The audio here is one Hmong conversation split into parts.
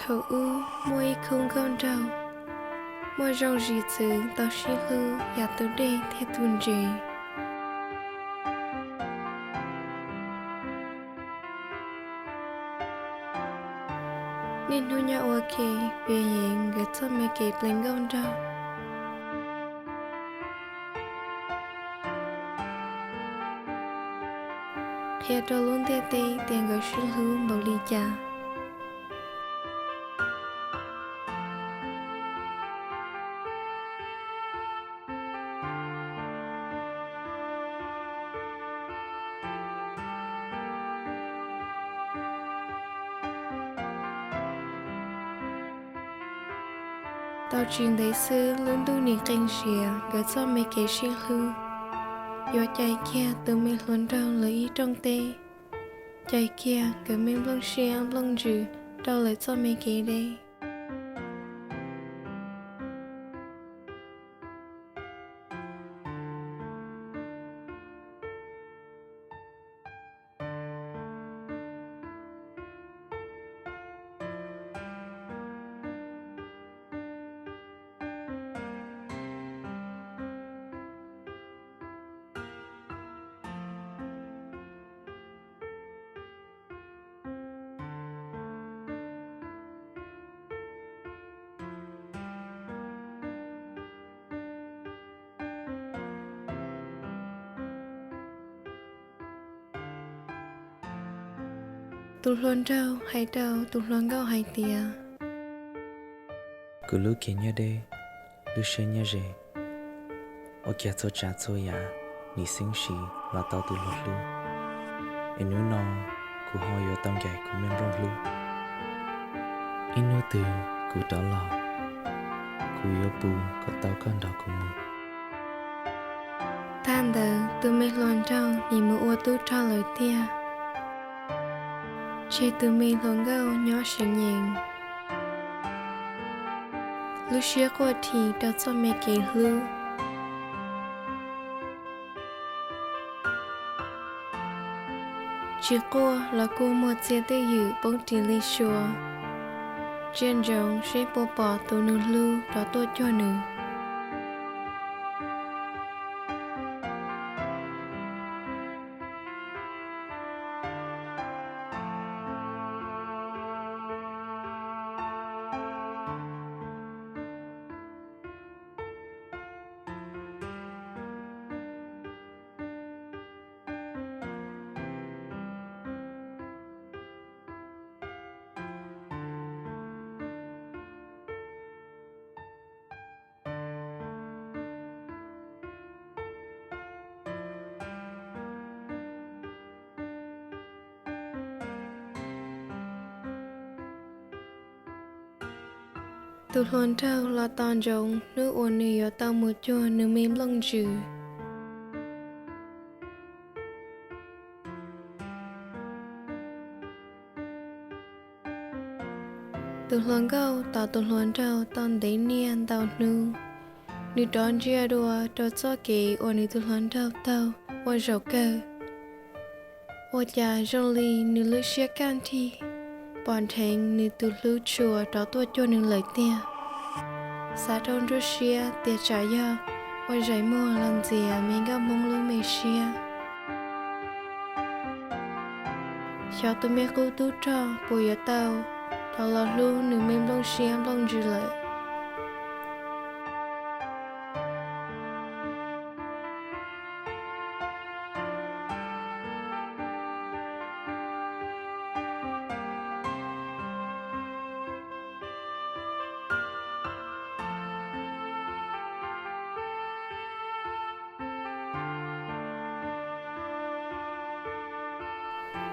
Thaum ub muaj ib khub nkauj nraug, muaj zoo zis txwv tau sib hlub yam tus dej thiab tus ntses. Niaj hnub nyob ua ke, piav yeev nkawd txoj me kev plig nkauj nraug, qhia rau lub ntiaj teb tias nkawd sib hlub npaum li cas. Tau tsis ntev xwb lub ntuj nim qee siav nkawd txoj me kev sib hlub, yuav cais kiag tus me hluas nraug lawv ib rooj teb, cais kiag nkawd me nplooj siab nplooj ntsws rau lawv txoj me kev deb. Tus hluas nraug hais rau tus hluas nkauj hais tias, kuv lub cev nyob deb, lub siab nyob ze, ua cas txhua tsav txhua yam nim xeeb sim los tau tus hluas hlub, es hnub no kuv ho yuav tau ncaim kuv me nplooj hlub. Ib hnub twg kuv rov los, kuv yuav pus kom tau koj nrog kuv mus. Tag ntawd tus me hluas nraug nim mus ua tub rog lawm tiag. Tseg tus me hluas nkauj nyob seev yees, lub siab quaj rhi rau txoj me kev hlub. Tsis quaj los kuj muag txiag twj ywm poob ris li sua, ntsia ntsoov seb puas pom tus nws hlub rov tuaj cuag nws. Tus hluas nraug los tos ntsoov hnub uas nws yuav tau mus cuag nws me nplooj ntsws. Tus hluas nkauj tos tus hluas nraug tau ntev niaj ntau hnub, nws rov ntsia dua rau txoj kev uas nws tus hluas nraug taug ua zaum kawg, ua cas zoo li nws lub siab kaj nrig, pom dheev nws tus hlub tshua rov tuaj cuag nws lawm tiag. Xav rau nruab siab tias tsam yog ua zais muag los ntxias me nkauj Hmoob lub me siab. Xyov tus me qub tub rog puas yuav tau rov los hlub nws me nplooj siab nplooj ntsws lawm.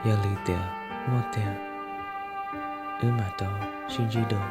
Yog li tias muaj tiag, wb mam rov sib ntsib dua.